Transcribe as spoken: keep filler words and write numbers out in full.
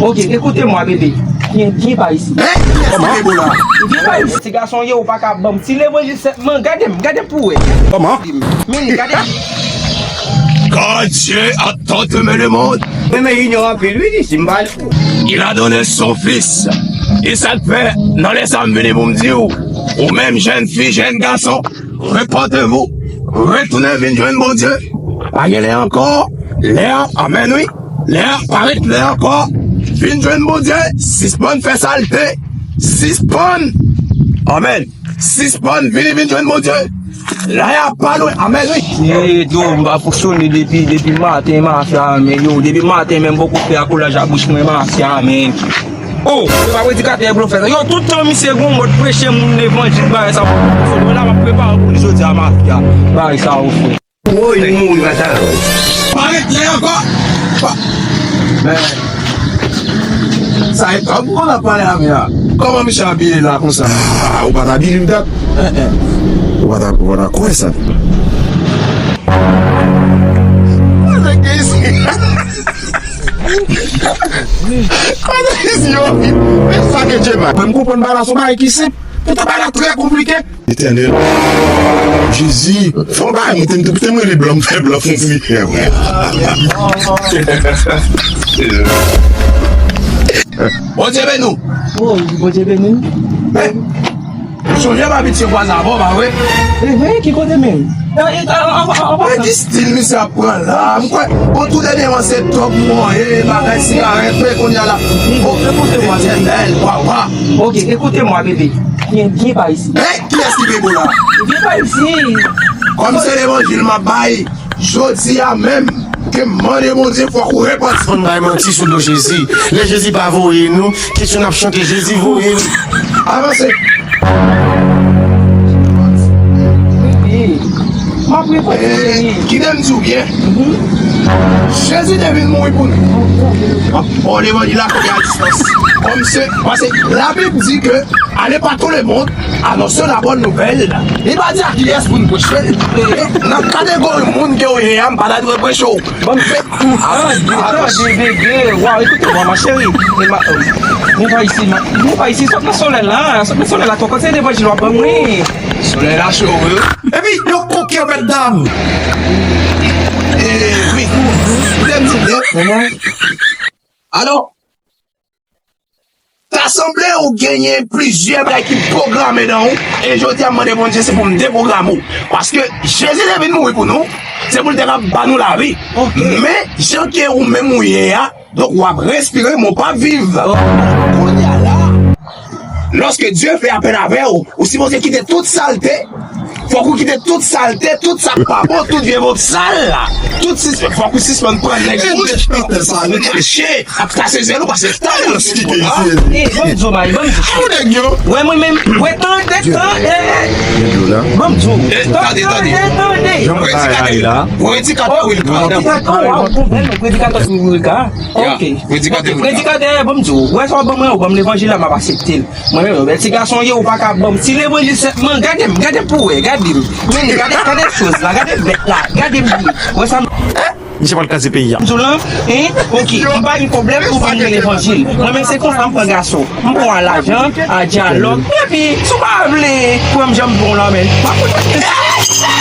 Ok, écoutez-moi, bébé. Vien, vien par ici. Kòman? Vien par ici. Ti gason yo, ou pa ka ban m ti levanjil sèlman. Gade m, gade m pou wè. Kòman? Men, gade. Quand Dieu a tant aimé le monde, men, men, inyò anpil, wi, li, si m pa. Il a donné son fils. E sa k fè, nan lè sa m vini pou m di w, ou menm jèn fi, jèn gason, repentez-vous, retounen vin jwenn Bondye. Pa gen lè ankò, lè a, amèn wi, lè a, pa ret lè ankò, vin jwenn Bondye, sispann fè salte, sispann, amèn, sispann vini vin jwenn Bondye. Lè a pa lwen, amèn wi. E do m pa fonksyone depi, depi maten, mafya, men yo, depi maten menm poko fè akolaj a bouch mwen, mafya, men. Oh, se pa predikatè blofè sa. Yo, tout tan misye gon mòd preche moun levanjil bagay sa. Mwen la m ap prepare pou li jodi a mafya. Bagay sa ou fè. Woy, nou mouri pa sa. Pa ret lè ankò. Pa. Men. Sa e kòb ou konn ap pale avè a. Kòman misye abiye la konsa? Ah, ou pa t abiye m dat. Ou pa ta, ou pa ta kwè sa. Kote ki isi? Kote ki isi yo? Men sa ke Dye bay. Mwen m konprann bagay la se yon bagay ki senp. Poutan bagay la trè konplike. Letènèl. Jezi. Fè yon bagay mwen te m te m rele blan m fè blan fon fri. Bondye beni w. Oh, Bondye beni w. Sonje m abitye kwaze avè w, pa vre? Ehe, ki kote menm? Mwen di stil misye ap pran la. M kwè, bon, tou dènyèman se twòp mwen, e bagay sigarèt, men kounye a la. Oh, Etènèl, papa. Ok, écoutez-moi, bébé. Viens, viens par ici. Hey, kiyès ki bebo la? Viens par ici. Kòm se levanjil m ap bay, jodi a menm, ke m mande Bondye, fòk ou repanti. Konn bay manti sou do Jezi. Lè Jezi pa voye nou, kesyon n ap chante, Jezi voye nou. Avanse. M ap reponn. Eh, kite m di w byen. Jezi te vin mouri pou nou. Bon, levanjil la fè a distans. Kòm se, paske Labib di ke allez par tout le monde, annoncer la bonne nouvelle. Li pa di a kiyès pou n preche l. Nan kategori moun ke w ye a, m pa ta dwe preche w. Bon, tande, tande, bebe. Waw, écoutez-moi, ma chérie. E ma, euh, vin pa isi, ma, vin pa isi, sot nan solèy la, sot nan solèy la, kòkòt, se levanjil w ap ban mwen. Solèy la cho, wi. Epi, yo koke, mèt dam. Eh, wi. Kite m di w byen. Alò, ta sanble ou genyen plizyè bagay ki pwograme nan ou, e jodi a m mande Bondye se pou m depwograme w. Paske Jezi te vin mouri pou nou, se pou l te ka ba nou lavi. Men, jan ke ou menm ou ye a, donk w ap respire, men w p ap viv. Kounye a la, lòske Dye fè apèl avè w, ou sipoze kite tout salte, fòk ou kite tout salte, tout sa k pa bon, tout vye vòb sal la. Tout sis, fòk ou sispann pran nèg bouch, kache, ap kase zèl ou, paske tan yo sispann la. Eh, ban m di w, ban m di w. Wè mwen menm, wè tande, tande. Ban m di w. Tande, tande, tande. Predikatè Wilka. Predikatè Wilka. Ok. Predikatè Wilka. Predikatè, ban m di w. Wè sa w ban mwen, ou ban m levanjil la, m ap aksepte l. Mwen menm, bèl ti gason ye, ou pa ka ban m ti levanjil sèlman. Gade m, gade m pou wè, gade m. Men, gade, gade choz la, gade bèt la, gade m byen. Wè sa m. Misye pral kraze peyi a. M di w lan, hein? Ok, m pa gen pwoblèm pou vin levanjil. Mwen menm se konsa m pran gason. M pran w a lajan, a dyalòg. Epi, si w pa vle pran m jan m pran w la, men. Pa koute.